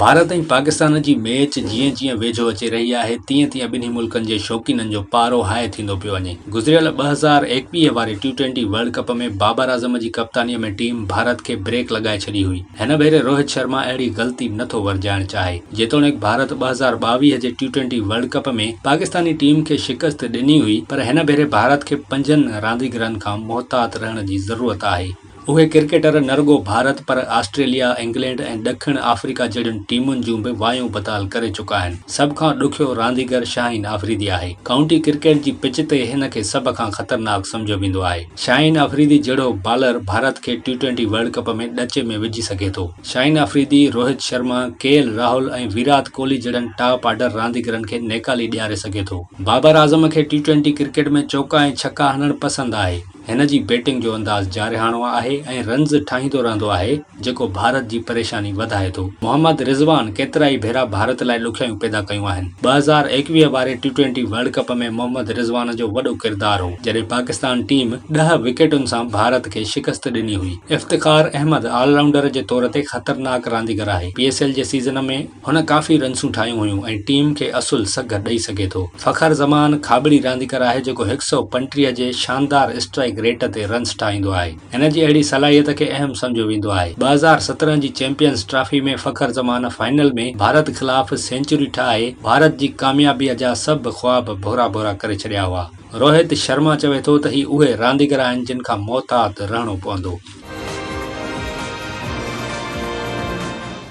ڀارت ۽ پاڪستان جي ميچ جيئن جيئن ويجهو اچي رهي آهي تيئن تيئن ٻنهي ملڪن جي شوقينن جو پارو هاء ٿيندو پيو وڃي. گذريل 2021 واري T twenty world cup ۾ Babar Azam جي ڪپتاني ۾ ٽيم ڀارت کي بريڪ لڳائي ڇڏي هئي. هن ڀيري روهت شرما اهڙي غلطي نه ٿو ورجائڻ چاهي. جيتوڻيڪ ڀارت 2022 جي T twenty world cup ۾ Pakistani team کي شڪست ڏني هئي پر هن ڀيري ڀارت کي پنجن رانديگرن کان محتاط رهڻ جي ضرورت آهي. اهي ڪرڪيٽر نه رڳو ڀارت پر آسٽريليا، انگلينڊ ۽ ڏکڻ آفريڪا جهڙين ٽيمن جون به وايون بتال ڪري چڪا آهن. سڀ کان ڏکيو رانديگر شاهين آفريدي آهي. ڪائونٽي ڪرڪيٽ جي پچ تي هن کي سڀ کان خطرناڪ سمجهيو ويندو آهي. شاهين آفريدي جهڙو بالر ڀارت کي ٽي ٽوئنٽي ورلڊ ڪپ ۾ ڏچي ۾ وجهي سگهي ٿو. شاهين آفريدي، روهت شرما، ڪي ايل راهول ۽ ويرات ڪوهلي جهڙن ٽاپ آرڊر رانديگرن کي نيڪالي ڏياري سگهي ٿو. بابر اعظم کي ٽي ٽوئنٽي ڪرڪيٽ ۾ چوڪا ۽ ڇڪا هڻڻ پسند آهي. هن جي بيٽنگ جو انداز جارحاڻو آهي ۽ رنز ٺاهيندو رهندو آهي، جيڪو ڀارت جي پريشاني وڌائي ٿو. محمد رضوان ڪيترائي ڀيرا ڀارت لاء ڏکيائيون پيدا ڪيون آهن. 2021 واري T twenty world cup ۾ Mohammad Rizwan جو وڏو ڪردار هو، جڏهن پاڪستان ٽيم ڏهه وڪيٽن سان ڀارت کي شڪست ڏني هئي. افتخار احمد آل رائونڊر جي طور تي خطرناڪ رانديگر آهي. پي ايس ايل جي سيزن ۾ هن ڪافي رنسون ٺاهيون هيون ۽ ٽيم کي اصل سگهه ڏئي سگهي ٿو. فخر زمان کاٻڙي رانديگر آهي جيڪو 135 جي شاندار اسٽرائيڪ ريٽ تي رنس ٺاهيندو آهي. هن جي اهڙي صلاحيت کي اهم سمجهيو ويندو آهي. 2017 جي چيمپيئنز ٽرافي ۾ فخر زمان فائنل ۾ ڀارت خلاف سينچري ٺاهي ڀارت جي ڪاميابي جا سڀ خواب ڀورا ڀورا ڪري ڇڏيا هئا. روهت شرما چوي ٿو ته هي اهي رانديگر آهن جن کان محتاط رهڻو پوندو.